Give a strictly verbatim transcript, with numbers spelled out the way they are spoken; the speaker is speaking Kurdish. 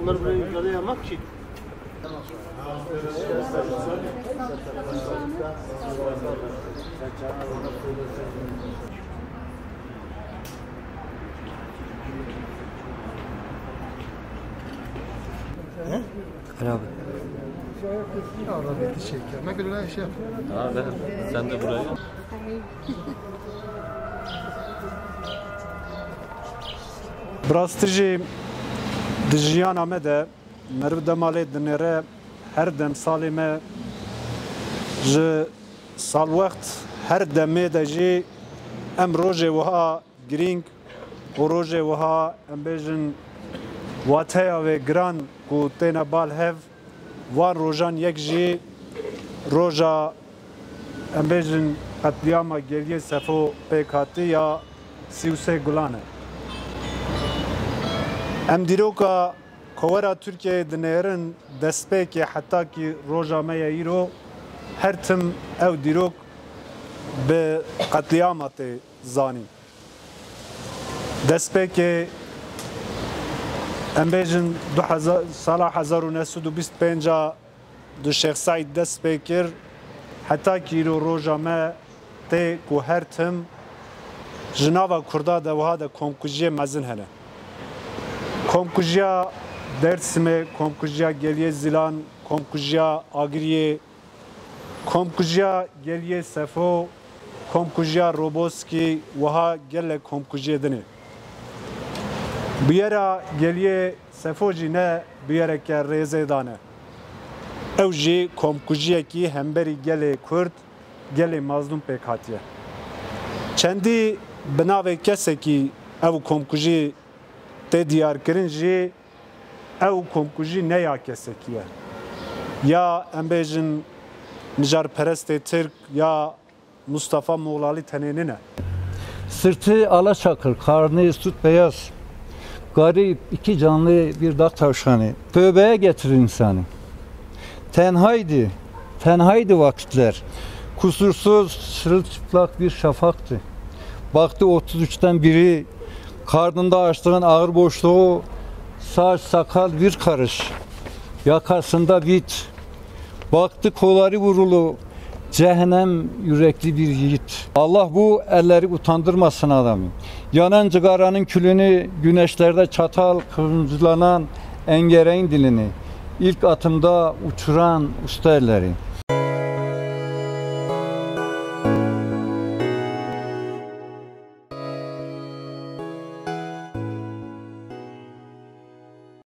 Bunları buraya yukarıya yapmak ki. Abi. Teşekkür. Bak öyle şey yap. Abi, sen de buraya. Bi rastî jî di jiyana me de meriv dema lê dinêre, her dem salê me ji salwext her demê de jî em rojê wiha girîng û rojê wiha, em bêjin, wateya wê giran ku têne bal hev, van rojan yek jî roja, em bêjin, qetlîama Geliyê Sefo pêk hatî ya sî û sê Gulan e. Em dîroka Kovara Tirkiyeyê dinêrin, destpêkê hetakî roja me ya îro, her tim ew dîrok bi qetlîama tê zanîn. Destpêkê, em bêjin, du hezar, sala hezar û neh sed û bîst pênc a di Şêx Seîd dest pê kir, hetakî îro roja me tê ku her tim ji nava Kurda de wiha de komkujiyê mezin hene. Komkujiya Dêrsimê, komkujiya Geliyê Zîlan, komkujiya Agiriyê, komkujiya Geliyê Sefo, komkujiya Roboskî, wiha gelek komkujiyê din ê. Bûyera Geliyê Sefo jî ne bûyereke rêzêdan e. Ew jî komkujiyekî hemberî gelê Kurd, gelê mazlûm pêk hatiye. Çendî bi navê kesekî ew komkujî tê diyarkirin jî, ew komkujî ne ya kesekî ye. Ya, em bêjin, mijarperestê Tirk ya Mustafa Moğlali tenê nîne. Sırtı alaçakır, karnı süt beyaz. Garip, iki canlı bir dağ tavşanı. Tövbeye getirir insanı. Tenhaydı, tenhaydı vakitler. Kusursuz, çırılçıplak bir şafaktı. Baktı otuz üçten biri, karnında açlığın ağır boşluğu, saç sakal bir karış, yakasında bit. Baktı kolları vurulu, cehennem yürekli bir yiğit. Allah bu elleri utandırmasın adamı. Yanan cıgaranın külünü, güneşlerde çatal kıvılcılanan engereğin dilini, ilk atımda uçuran usta elleri.